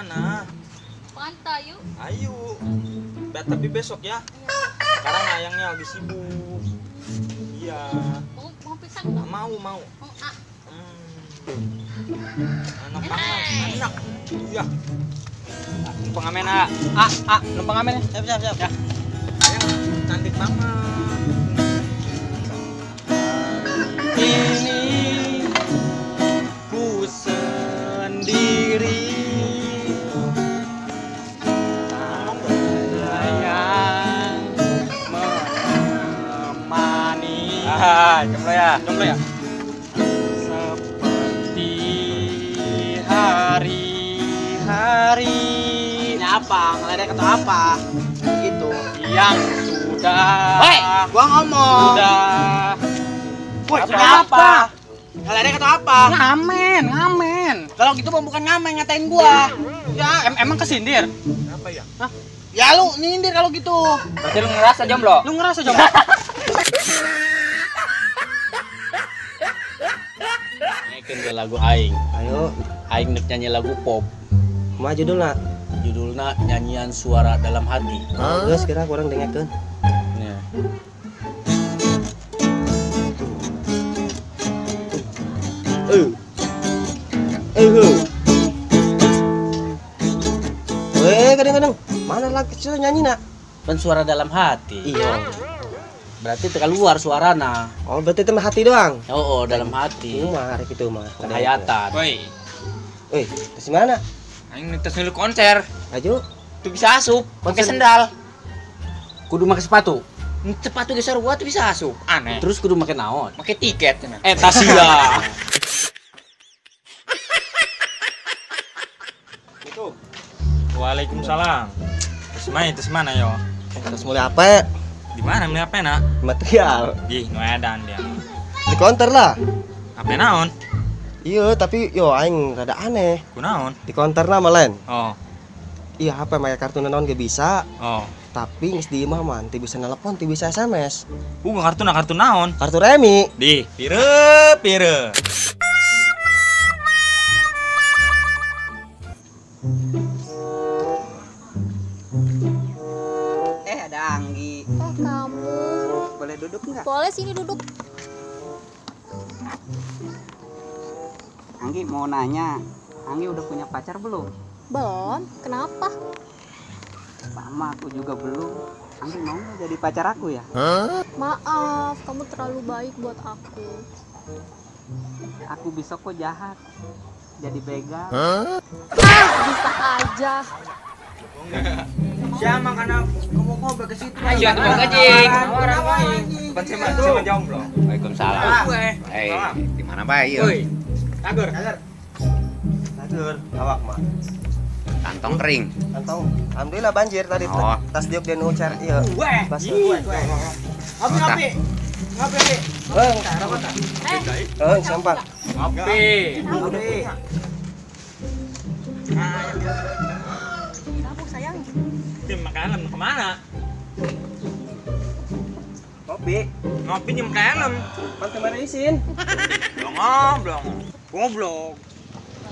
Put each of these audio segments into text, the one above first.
mana? Pantai yuk. Ayo. Tapi besok ya. Sekarang ayangnya lagi sibuk. Iya. Mau pisang nggak? Mau, mau. Mau, ah. Enak banget, enak. Iya. Numpang ngamen, A. A, A, numpang ngamen ya. Siap, siap, siap. Ya. Ayang cantik banget. Ini ku sendiri. Sayang menemani. Ah, jomblo ya, jomblo ya. Seperti hari-hari. Ini apa? Ngeledek atau apa? Gitu. Yang sudah. Woi, gua ngomong. Sudah. Woi, kenapa? Ngeledek atau apa? Ngamen, ngamen. Kalau gitu bukan ngamen, ngatain gua. Ya, emang kesindir? Apa ya? Hah? Ya lu nyindir kalau gitu. Berarti lu ngerasa jomblo? Lu ngerasa jomblo? Nyanyikan ke lagu aing. Ayo. Aing nek nyanyi lagu pop. Kumaha judulna? Judulna Nyanyian Suara Dalam Hati. Geus kira kurang dengekeun. Nih. Kadang-kadang mana lagu kecil nyanyi nak? Kan suara dalam hati. Iya. Berarti keluar suarana. Oh, berarti itu hati doang. Oh, dalam hati. Mah hari itu mah. Penghayatan. Woi. Woi, ke mana? Aing ngetes dulu konser. Ayo. Tuh bisa asup, pakai sendal. Kudu make sepatu. Sepatu geser gua tuh bisa asup. Aneh. Terus kudu make naon? Make tiket cenah. Eta sia. Waalaikumsalam. Terus mana yo? Terus mulai apa? Di mana mulai apa nak? Material. Di nu edan dia. Di konter lah. Apa naon? Iya, tapi yo aing rada aneh. Kunaon? Di konter nama lain. Oh. Iya, apa make kartu naon ge bisa. Oh. Tapi geus di imah mah teu bisa nelpon, teu bisa SMS. Kartu na kartu naon? Kartu remi. Di pire pire. Ada Anggi. Oh, kamu. Boleh duduk nggak? Boleh, sini duduk. Anggi mau nanya, Anggi udah punya pacar belum? Belum. Kenapa? Sama, aku juga belum. Anggi mau nggak jadi pacar aku ya? Huh? Maaf, kamu terlalu baik buat aku. Aku bisa kok jahat. Jadi begal. Huh? Ah, bisa aja. Siapa karena kamu ke situ. Ayo tuh anjing. Bukan sama jomblo. Waalaikumsalam. Eh, di mana bae ieu? Woi. Tagur, tagur. Tagur, awak mah. Kantong kering. Kantong. Alhamdulillah banjir tadi. Oh. Tas diuk dia nu cer ieu. Ngopi, ngopi. Ngopi, ngopi. Heung, sampah. Ngopi. Ngopi. Kamu sayang. Tim makan kemana? Ngopi. Ngopi nyem kalem. Pan kemana isin? Blong, goblok.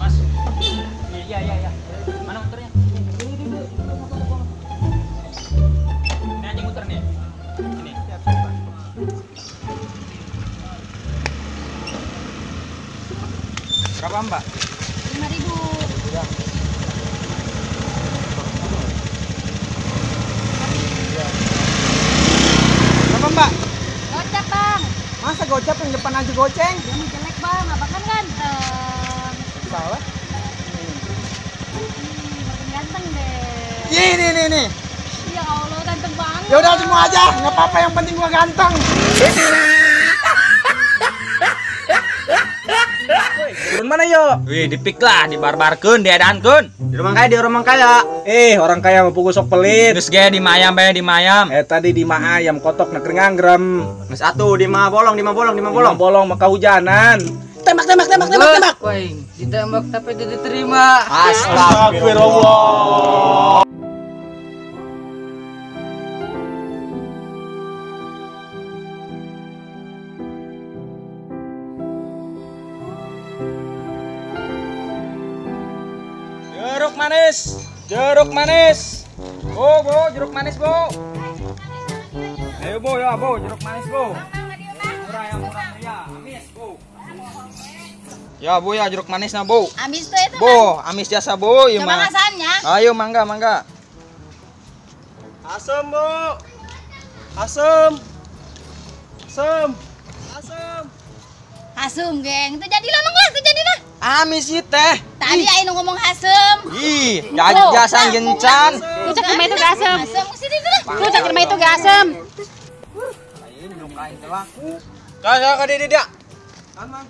Mas. Iya, iya, iya. Mana muternya? Ini. Ini aja muter nih. Ini. Siap, siap. Berapa, Mbak? 5.000. Berapa, Mbak? Gocap, Bang. Masa gocap yang depan aja goceng? Yang jelek, Bang. Abang kan ganteng. Salah. Makin ganteng deh. Ini nih. Ya Allah, ganteng banget. Ya udah semua aja, nggak apa-apa yang penting gua ganteng. Turun mana yo? Wih, dipik lah, dibarbarkeun, diadankeun. Di rumah kaya, di rumah kaya. Orang kaya mah pugu sok pelit. Geus ge di mayam bae, di mayam. Tadi di ma ayam kotok na keur nganggrem. Geus atuh di ma bolong, di ma bolong, di ma bolong. Bolong maka hujanan. Tembak, tembak, tembak, tembak, tembak. Woi, ditembak tapi tidak diterima. Astagfirullah. Jeruk manis. Jeruk manis. Bu, bu, jeruk manis, Bu. Ayo, Bu, ya, Bu, jeruk manis, Bu. Murah yang murah ya, amis, Bu. Ya, Bu, ya, jeruk manis nah, Bu. Amis tuh itu. Bu, amis jasa, Bu, ieu Coba mah. ngasannya. Ayo mangga, mangga. Asem, Bu. Asem. Asem. Asem. Hasem, geng. Itu jadilah mang lah, itu jadilah. Amis ieu teh. Tadi aing ngomong hasem. Ih, jajasan gencan. Tuh cak itu gak asem. Asem sini tuh lah. Tuh cak itu gak asem. Aing jeruk aing teh laku. Kagak ka dia dia. Kan, Mang.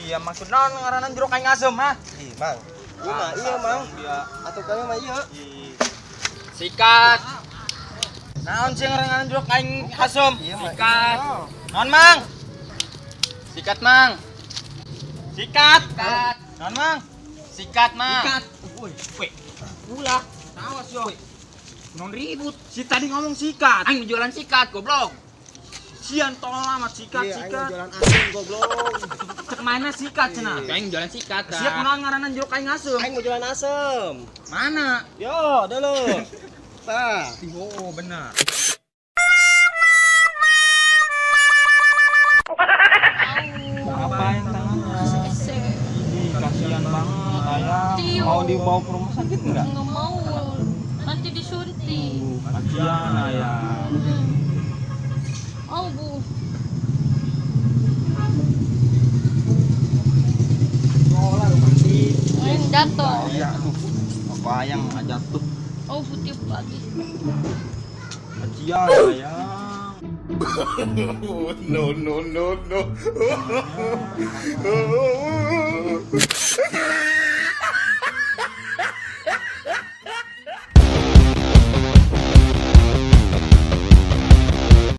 Iya, maksud naon ngaranan jeruk aing asem, ha? Ih, Mang. Iya, mah, iya, Mang. Iya. Atuh kami mah iya. Sikat. Naon sih ngaranan jeruk aing asem? Iya, mah. Sikat. Naon, Mang? Sikat, Mang. Sikat. Sikat. Naon, Mang? Sikat, Mang. Sikat. Woi, woi. Ulah. Awas yo. Non ribut. Si tadi ngomong sikat. Aing jualan sikat, goblok. Sian tolong amat sikat, Iya, aing sikat. mah jualan asem goblok. Cek mana sikat cenah? Aing jualan sikat. Siap kunaon ngaranan jeruk aing asem? Aing mau jualan asem. Mana? Yo, dulu. Tah. Oh, benar. Apa yang tangannya? Ini kasihan banget ayang. Mau dibawa ke rumah sakit enggak? Nggak mau. Nanti disuntik. Kasihan ayang. Oh, Bu. Aing jatuh. Iya, aduh. Apa ayang nggak jatuh? Oh, putih pagi. Kasihan ayang. No no no no.